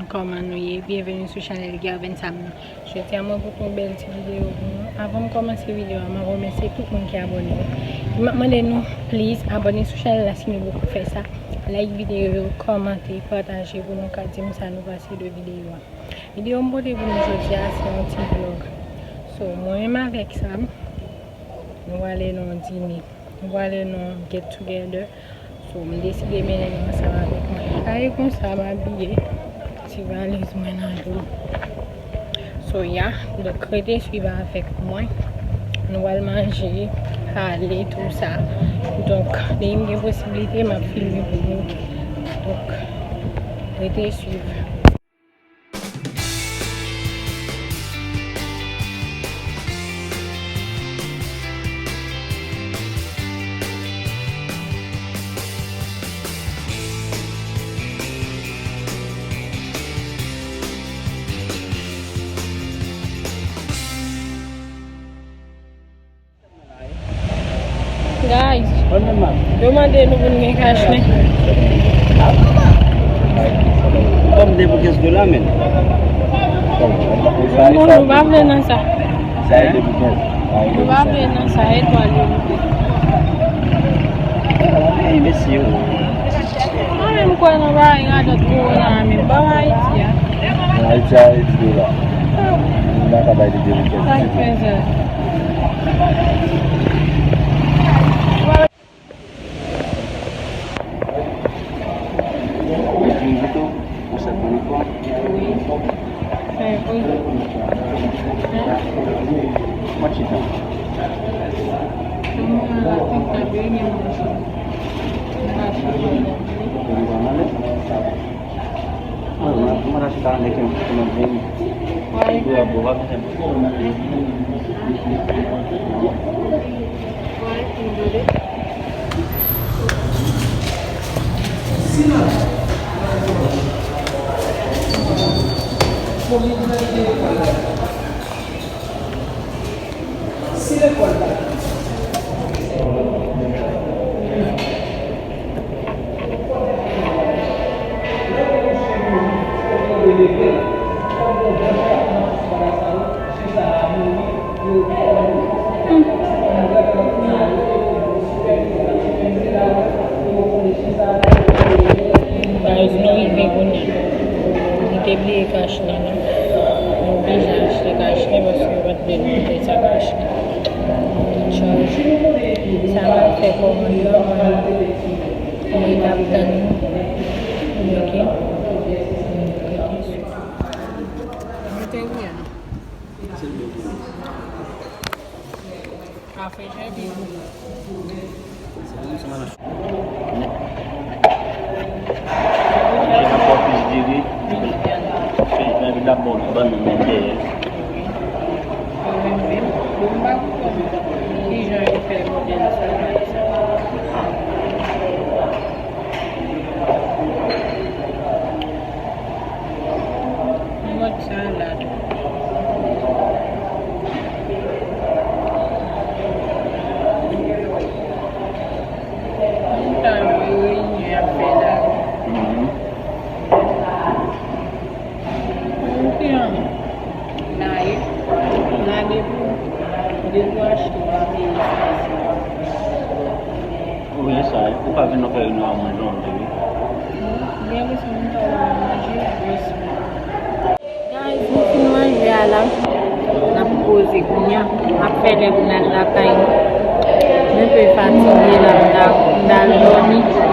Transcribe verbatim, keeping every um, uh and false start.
Kòman nou ye? Byenveni sou chanèl Gervens Sam nan. Jodi a mwen pote yon bèl ti videyo pou nou. Avan m kòmanse videyo a, m ap remèsye tout moun ki abòne yo. M ap mande nou, please, abòne sou chanèl la si nou poko fè sa. Like videyo yo, kòmante, pataje pou nou ka di m sa nou panse de videyo a. Videyo m pote pou nou jodi a, se yon ti vlog. So, mwen menm avèk Sam, nou prale nan yon dine. Nou prale nan yon get together. So, m deside mennen nou ansanm avèk mwen. Sa e konsa m abiye. Ti valiz mwen nan do. So, yeah. Donk, rete swiv avèk mwen. Nou pral manje, pale, tou sa. Donk, depi m gen posiblite, m ap filme pou nou. Donk, rete swiv. Guys, yo mande nou pou n gen kach nen. Kòm de pou kenz dola, men. Non, nou pa vle nan sa. Sa ede pou kenz. Nou pa vle nan sa, etwal yo. Ey, mesye, o. Mwen menm kwè nan bagay radòt kowona a menm. Ba w Ayiti a. Nan Ayiti a, e di dola. M pa ka bay li de wi. Sa k fè sa? Ou sèt mwen ankò? Wi. Fè pou. Mwen chita. Mwen la konn sa byen manje. Mwen pa chita. Mwen pa manje. Mwen pa manje. Mwen pa chita avèk yon, yon grenn. Mwen pa manje. Guys, nou rive kounye a. Nou te bliye kach la, non. Nou oblije achte kach la paske yo pa t vle nou fè sa kach la. Tout chaj. Sa m ap fè kòmann nan, mwen, mwen t ap tann nou. Ok. Mete l byen. Kafe chèpye. Manje nan pòpis diri. Fè, fè vin ap bon ban nou men dèyè. Bon, m pa konprann kijan yo fè modèl salad sa. Yon lòt salad. Yon tan yo reyinyon y ap fè la. Mhm. Yon ti an. Naye. Gade pou, de pou achte w a peye sa. Ou ye sa, ou ka vin nan fè reyinyon a moun jan w vle, wi. Byen, wi, si moun ta w manje, yes. Guys, nou fin manje a la. N ap poze kounye a. M ap fè lè pou n al lakay nou. Mwen pe fatige la, m ta, m ta al dòmi.